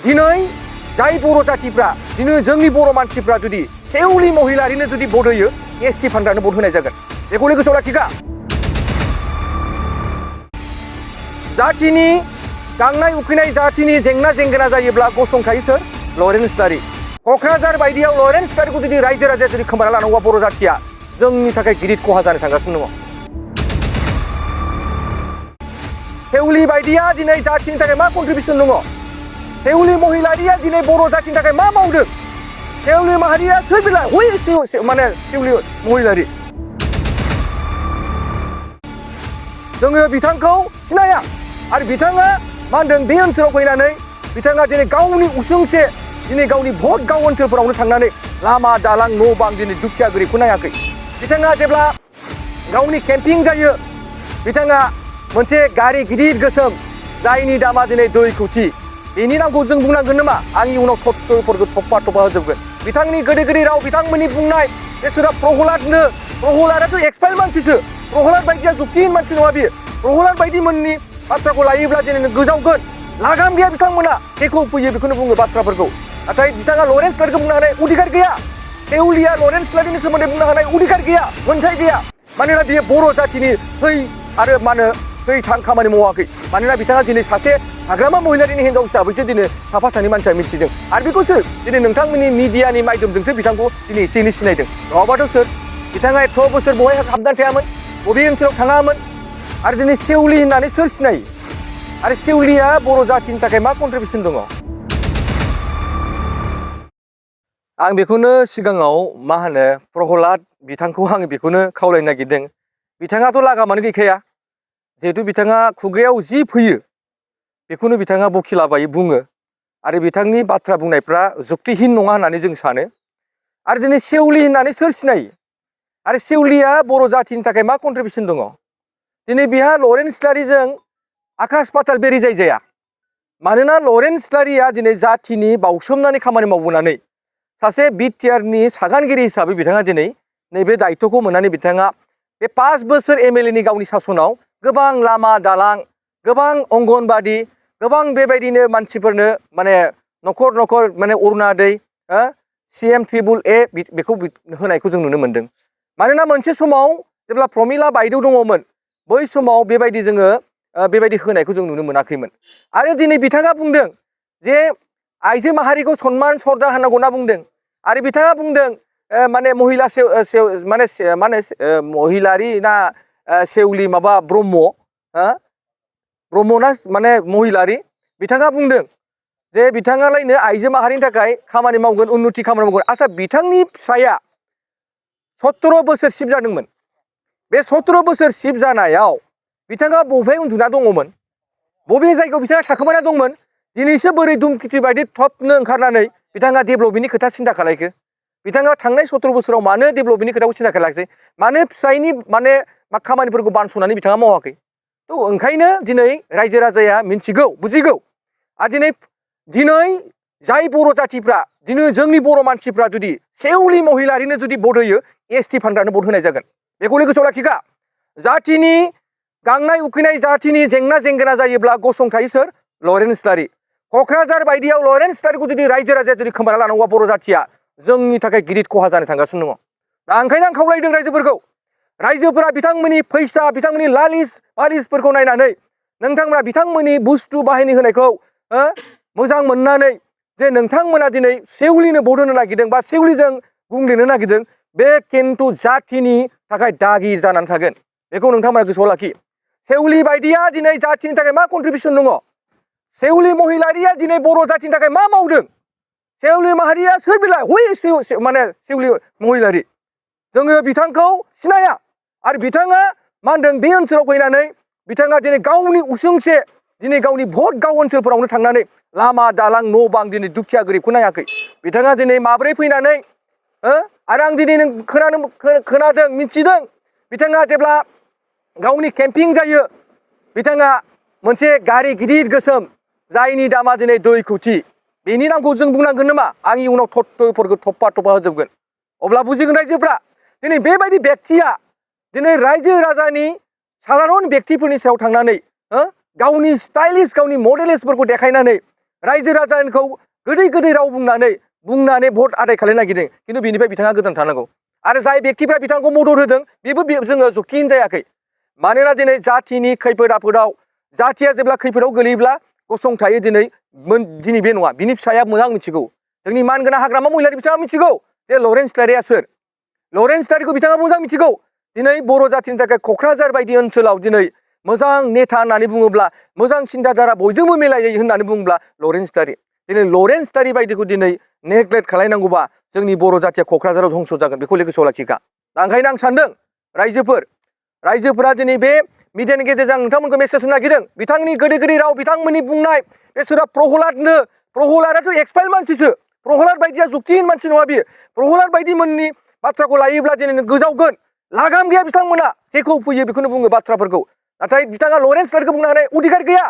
दिनै जाय बर' जाथिफ्रा दिनै जोंनि बर' मानसिफ्रा जुदि सेउलि महिलारिनो जुदि भट होयो एसटि फान्डानो भट होनाय जागोन बेखौनो गोसोआव लाखिखा जाथिनि गांनाय उखैनाय जाथिनि जेंना जेंगोना जायोब्ला गसंथायो सोर लरेन्स इस्लारि क'क्राझार बायदियाव लरेन्स इस्लारिखौ जुदि रायजो राजाया जुदि खोमाना लानांगौबा बर' जाथिया जोंनि थाखाय गिदिर खहा जानो थांगासिनो दङ सेउलि बायदिया दिनै जाथिनि थाखाय मा कन्ट्रिबिउसन दङ सेउलि महिलारिया दिनै बर' जाथिनि थाखाय मा मावदों सेउलि माहारिया सोर बिलाय माने सेउलि महिलारि जोङो बिथांखौ सिनाया आरो बिथाङा मा होनदों बे ओनसोलाव फैनानै बिथाङा दिनै गावनि उसुंसे दिनै गावनि भट गाव ओनसोलफोरावनो थांनानै लामा दालां न' बां दिनै दुखिया गोरिबखौ नायाखै बिथाङा जेब्ला गावनि केम्पिं जायो बिथाङा मोनसे गारि गिदिर गोसोम जायनि दामा दिनै 2 कोटि बेनि नामखौ जों बुंनांगोन नामा आं इयुनाव थप्पा थप्पा होजोबगोन बिथांनि गोदै गोदै राव बिथांमोननि बुंनाय बे सोरा प्रहलादाथ' एक्सपायार मानसिसो प्रहलाद बायदिया जुक्तिहीन मानसि नङा बियो प्रहलाद बायदि मोननि बाथ्राखौ लायोब्ला दिनै गोजावगोन लागाम गैया बिथांमोना जेखौ फैयो बेखौनो बुङो बाथ्राफोरखौ नाथाय बिथाङा लरेन्स इस्लारिखौ बुंनो हानाय अधिकार गैया सेउलिया लरेन्स इस्लारिनि सोमोन्दै बुंनो हानाय अधिकार गैया मोन्थाय गैया मानोना बियो बर' जाथिनि थै आरो मा होनो थै थां खामानि मावाखै मानोना बिथाङा दिनै सासे हाग्रामा महिलारिनि हिन्जाव हिसाबैसो दिनै साफा सानै मानसिया मिथिदों आरो बेखौसो दिनै नोंथांमोननि मिडियानि माध्यमजोंसो बिथांखौ दिनै एसे एनै सिनायदों नङाबाथ' सोर बिथाङा एथ' बोसोर बहाय हाबनानै थायामोन बबे ओनसोलाव थाङामोन आरो दिनै सेउलि होननानै सोर सिनायो आरो सेउलिया बर' जाथिनि थाखाय मा कन्ट्रिबिउसन दङ आं बेखौनो सिगाङाव मा होनो प्रहलाद बिथांखौ आं बेखौनो खावलायनो नागिरदों बिथाङाथ' लागामानो गैखाया जिहेतु बिथाङा खुगायाव जि फैयो बेखौनो बिथाङा बखिलाबायै बुङो आरो बिथांनि बाथ्रा बुंनायफ्रा जुक्तिहीन नङा होननानै जों सानो आरो दिनै सेउलि होननानै सोर सिनायो आरो सेउलिया बर' जाथिनि थाखाय मा कन्ट्रिबिउसन दङ दिनै बिहा लरेन्स इस्लारिजों आकाश पाताल बेरि जाया मानोना लरेन्स इस्लारिया दिनै जाथिनि बावसोमनानै खामानि मावबोनानै सासे बिटिआरनि सागानगिरि हिसाबै बिथाङा दिनै नैबे दायित्वखौ मोननानै बिथाङा बे 5 बोसोर एमएलएनि गावनि शासनाव गोबां लामा दालां गोबां अंगनबादि गोबां बेबायदिनो मानसिफोरनो माने न'खर न'खर माने अरुणादय CM-AAA बेखौ होनायखौ जों नुनो मोन्दों मानोना मोनसे समाव जेब्ला प्रमिला बायदेव दङमोन बै समाव बेबायदि जोङो बेबायदि होनायखौ जों नुनो मोनाखैमोन आरो दिनै बिथाङा बुंदों जे आइजो माहारिखौ सनमान सर्दा होनांगौ होनना बुंदों आरो बिथाङा बुंदों माने महिला महिलारि ना सेउलि माबा ब्रह्म ना माने महिलारि बिथाङा बुंदों जे बिथाङालायनो आइजो माहारिनि थाखाय खामानि मावगोन उन्नति खामानि मावगोन आच्छा बिथांनि फिसाया 17 बोसोर शिफ्ट जादोंमोन बे 17 बोसोर शिफ्ट जानायाव बिथाङा बबे उन्दुना दङमोन बबे जायगायाव बिथाङा थाखोमाना दंमोन दिनैसो बोरै धुमखिथि बायदि थपनो ओंखारनानै बिथाङा डेभेलपमेन्टनि खोथा सिन्था खालायखो बिथाङा थांनाय 17 बोसोराव मानो डेभेलपमेन्टनि खोथाखौ सिन्था खालायाखै मानो फिसायनि माने खामानिफोरखौ बानस'नानै बिथाङा मावाखै थ' ओंखायनो दिनै रायजो राजाया मिन्थिगौ बुजिगौ आरो दिनै जाय बर' जाथिफ्रा दिनै जोंनि बर' मानसिफ्रा जुदि सेउलि महिलारिनो जुदि भट होयो एसटि फान्डानो भट होनाय जागोन बेखौनो गोसोआव लाखिखा जाथिनि गांनाय उखैनाय जाथिनि जेंना जेंगोना जायोब्ला गसंथायो सोर लरेन्स इस्लारि क'क्राझार बायदियाव लरेन्स इस्लारिखौ जुदि रायजो राजाया जुदि खोमाना लानांगौबा बर' जाथिया जोंनि थाखाय गिदिर खहा जानो थांगासिनो दङ दा ओंखायनो आं खावलायदों रायजोफोरा बिथांमोननि फैसा बिथांमोननि लालिसफोरखौ नायनानै नोंथांमोना बिथांमोननि बुस्थु बाहायनो होनायखौ मोजां मोननानै जे नोंथांमोना दिनै सेउलिनो भट होनो नागिरदों बा सेउलिजों गुंलेनो नागिरदों बे खिन्थु जाथिनि थाखाय दागि जानानै थागोन बेखौ नोंथांमोना गोसोआव लाखि सेउलि बायदिया दिनै जाथिनि थाखाय मा कन्ट्रिबिउसन दङ सेउलि महिलारिया दिनै बर' जाथिनि थाखाय मा मावदों सेउलि माहारिया सोर बिलाय माने सेउलि महिलारि जोङो बिथांखौ सिनाया आरो बिथाङा मा होनदों बे ओनसोलाव फैनानै बिथाङा दिनै गावनि उसुंसे दिनै गावनि भट गाव ओनसोलफोरावनो थांनानै लामा दालां न' बां दिनै दुखिया गोरिबखौ नायाखै बिथाङा दिनै माब्रै फैनानै आरो आं दिनै खोनादों मिथिदों बिथाङा जेब्ला गावनि केम्पिं जायो बिथाङा मोनसे गारि गिदिर गोसोम जायनि दामा दिनै 2 कोटि बेनि नामखौ जों बुंनांगोन नामा आं इयुनाव थप्पा होजोबगोन अब्ला बुजिगोन रायजोफ्रा दिनै बेबायदि व्यक्तिया दिनै रायजो राजानि साधारन व्यक्तिफोरनि सायाव थांनानै गावनि स्टाइलिश गावनि मडेलिस्टफोरखौ देखायनानै रायजो राजाखौ गोदै गोदै राव बुंनानै भट आदाय खालामनो नागिरदों खिन्थु बेनिफ्राय बिथाङा गोजान थानांगौ आरो जाय बेक्तिफ्रा बिथांखौ मदद होदों बेबो जोङो जुक्ति होनजायाखै मानोना दिनै जाथिनि खैफोद आफोदाव जाथिया जेब्ला खैफोदाव गोलैयोब्ला गसंथायो दिनै बे नङा बिनि फिसाया मोजां मिथिगौ जोंनि मानगोनां हाग्रामा महिलारि बिथाङा मिथिगौ जे लरेन्स इस्लारिया सोर लरेन्स इस्लारिखौ बिथाङा मोजां मिथिगौ दिनै बर' जाथिनि थाखाय क'क्राझार बायदि ओनसोलाव दिनै मोजां नेता होननानै बुङोब्ला मोजां सिन्ताधारा बयजोंबो मिलायो होननानै बुङोब्ला लरेन्स इस्लारि दिनै लरेन्स इस्लारि बायदिखौ दिनै नेग्लेक्ट खालायनांगौबा जोंनि बर' जाथिया क'क्राझाराव धंस जागोन बेखौ गोसोआव लाखिखा दा ओंखायनो आं सानदों रायजोफोरा दिनै बे मिडियानि गेजेरजों नोंथांमोनखौ मेसेज होनो नागिरदों बिथांनि गोदै गोदै राव बिथांमोननि बुंनाय बे सोरबा प्रहलादाथ' एक्सपाइल मानसिसो प्रहलाद बायदिया जुक्तिहीन मानसि नङा बियो प्रहलाद बायदि मोननि बाथ्राखौ लायोब्ला दिनै गोजावगोन लागाम गैया बिथांमोना जेखौ फैयो बेखौनो बुङो बाथ्राफोरखौ नाथाय बिथाङा लरेन्स इस्लारिखौ बुंनो हानाय अधिकार गैया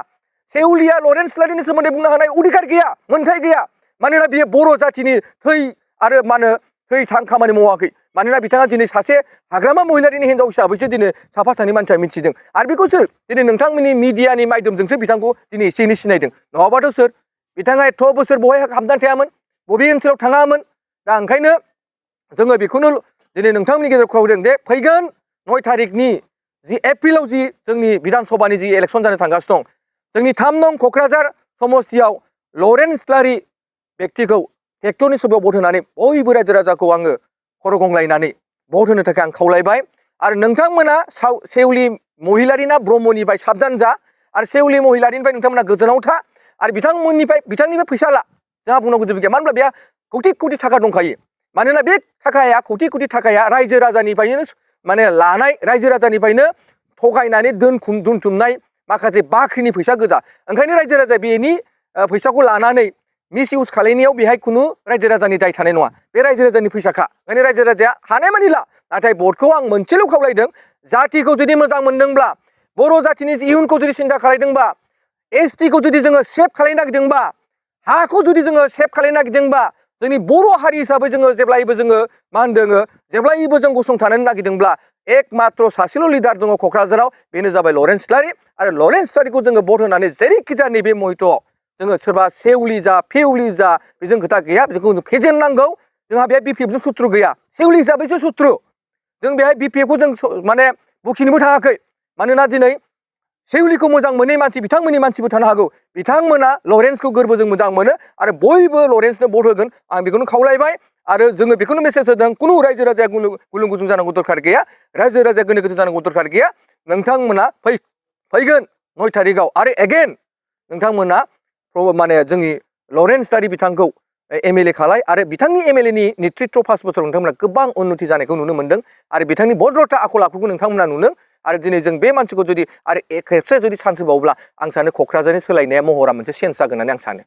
सेउलिया लरेन्स इस्लारिनि सोमोन्दै बुंनो हानाय अधिकार गैया मोन्थाय गैया मानोना बियो बर' जाथिनि थै आरो थै थां खामानि मावाखै मानोना बिथाङा दिनै सासे हाग्रामा महिलारिनि हिन्जाव हिसाबैसो दिनै साफा सानै मानसिया मिथिदों आरो बेखौ सोर दिनै नोंथांमोननि मिडियानि माध्यमजोंसो बिथांखौ दिनै एसे एनै सिनायदों नङाबाथ' सोर बिथाङा एथ' बोसोर बहाय हाबनानै थायामोन बबे ओनसोलाव थाङामोन दा ओंखायनो जोङो बेखौनो दिनै नोंथांमोननि गेजेराव खावलायदों दे फैगोन 9 तारिखनि जि एप्रिलाव जि जोंनि बिधान सभानि जि इलेक्सन जानो थांगासिनो दं जोंनि 3 नं क'क्राझार समस्तियाव लरेन्स इस्लारि बेक्तिखौ ट्रेक्टरनि सभायाव भट होनानै बयबो रायजो राजाखौ आङो खर' गंलायनानै भट होनो थाखाय आं खावलायबाय आरो नोंथांमोना सेउलि महिलारिना ब्रह्मनिफ्राय साबधान जा आरो सेउलि महिलारिनिफ्राय नोंथांमोना गोजानाव था आरो बिथांनिफ्राय फैसा ला जोंहा बुंनांगौ जेबो गैया मानो होनब्ला बेहा कौटि थाखा दंखायो मानोना बे थाखाया कौटि थाखाया रायजो राजानिफ्रायनो माने लानाय रायजो राजानिफ्रायनो थगायनानै दोनथुमनाय माखासे बाख्रिनि फैसा गोजा ओंखायनो रायजो राजाया बेनि फैसाखौ लानानै मिस इउज खालायनायाव बेहाय खुनु रायजो राजानि दाय थानाय नङा बे रायजो राजानि फैसाखा ओंखायनो रायजो राजाया हानायमानि ला नाथाय भटखौ आं मोनसेल' खावलायदों जातिखौ जुदि मोजां मोनदोंब्ला बर' जातिनि इयुनखौ जुदि सिन्था खालायदोंबा एसटिखौ जुदि जोङो सेभ खालायनो नागिरदोंबा हाखौ जुदि जोङो सेभ खालायनो नागिरदोंबा जोंनि बर' हारि हिसाबै जोङो जेब्लायबो जोङो मा होनदों जेब्लायबो जों गसंथानो नागिरदोंब्ला एकमात्र सासेल' लिडार दङ क'क्राझाराव बेनो जाबाय लरेन्स इस्लारि आरो लरेन्स इस्लारिखौ जोङो भट होनानै जेरैखि जाया नैबे मुहूर्तआव जोङो सोरबा सेउलि जा फेउलि जा बेजों खोथा गैया बेखौ फेजेननांगौ जोंहा बेहाय बिपिएफजों सुथ्रु गैया सेउलि हिसाबैसो सुथ्रु जों बेहाय बिपिएफखौ जों माने बुखिनोबो थाङाखै मानोना दिनै सेउलिखौ मोजां मोनै मानसि बिथांमोननि मानसिबो थानो हागौ बिथांमोना लरेन्सखौ गोरबोजों मोजां मोनो आरो बयबो लरेन्सनो भट होगोन आं बेखौनो खावलायबाय आरो जोङो बेखौनो मेसेज होदों कुनु रायजो राजाया गुलुं गुजुं जानांगौ दरखार गैया रायजो राजाया गोनो गोथो जानांगौ दरखार गैया नोंथांमोना फैगोन 9 तारिखआव आरो एगेन नोंथांमोना माने जोंनि लरेन्स इस्लारि बिथांखौ एमएलए खालाय आरो बिथांनि एमएलएनि नेतृत्व 5 बोसोराव नोंथांमोना गोबां उन्नति जानायखौ नुनो मोन्दों आरो बिथांनि भद्रता आखल आखुखौ नोंथांमोना नुदों आरो दिनै जों बे मानसिखौ जुदि आरो खेबसे जुदि चान्स होबावोब्ला आं सानो क'क्राझारनि सोलायनाया महरा मोनसे चेन्ज जागोन होननानै आं सानो